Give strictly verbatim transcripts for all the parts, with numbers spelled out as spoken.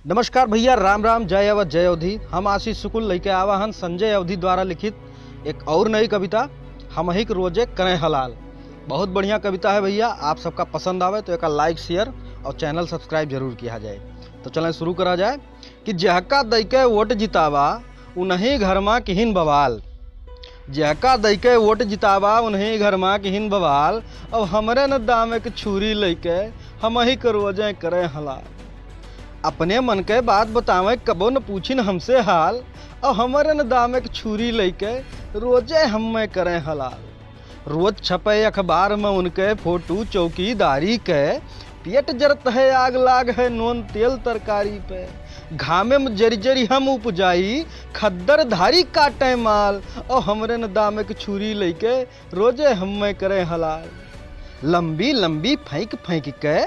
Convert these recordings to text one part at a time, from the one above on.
नमस्कार भैया, राम राम, जय अवध, जय अवधी। हम आशीष शुक्ल लेके आवा हन संजय अवधी द्वारा लिखित एक और नई कविता, हमहिक रोजे करें हलाल। बहुत बढ़िया कविता है भैया, आप सबका पसंद आवे तो एका like, share और channel subscribe जरूर किया जाए। तो चलें शुरू करा जाए कि जेहका दइके वोट जितावा, उन्हीं घर मा किहिन बवाल। जेहका दइके वोट जितावा, उन्हीं घर मा किहिन बवाल। अब हमरे न दाम एक छुरी लइके, हमहिक रोजे करें हलाल। अपने मन के बात बतावे, कबो न पूछिन हमसे हाल। अब हमरे न दाम एक छुरी लइके, रोजे हमें करें हलाल। रोज छपे अखबार में उनके फोटो चौकीदारी के, पेट जरत है, आग लाग है नून तेल तरकारी पे। घामे में जरी जरी हम उपजाई, खद्दर धारी काटे माल। और हमरे न दाम एक छुरी लइके, रोजे हमें करें हलाल। लंबी लंबी फेंक फेंक के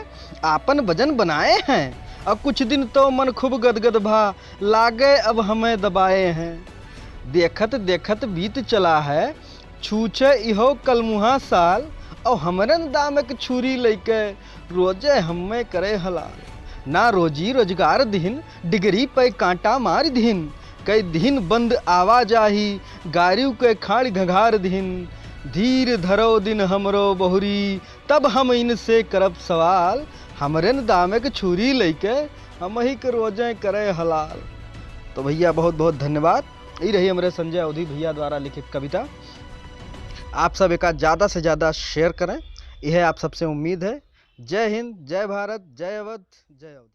आपन वजन बनाए हैं, और कुछ दिन तो मन खूब गदगद भा, लागे अब हमें दबाए हैं। देखत देखत बीत चला है छूछे इहो कलमुहा साल, और हमरे न दाम एक छुरी लइके, रोजे हमें करे हलाल। ना रोजी रोजगार दिहिन, डिगरी पे कांटा मार दिहिन। कई दिहिन बंद आवाजाही, गारियो के खाड़ घघार दिहिन। धीर धरो दिन हमरो बहुरी, तब हम इनसे करब सवाल। हमरे न दाम एक छुरी लइके, हमहिक रोजे करे हलाल। तो भैया बहुत बहुत धन्यवाद। ई रही हमरे संजय अवधी भैया द्वारा लिखित कविता। आप सब एका ज्यादा से ज्यादा share करें, यह आप सबसे उम्मीद है। जय हिंद, जय भारत, जय अवध, जय अवध।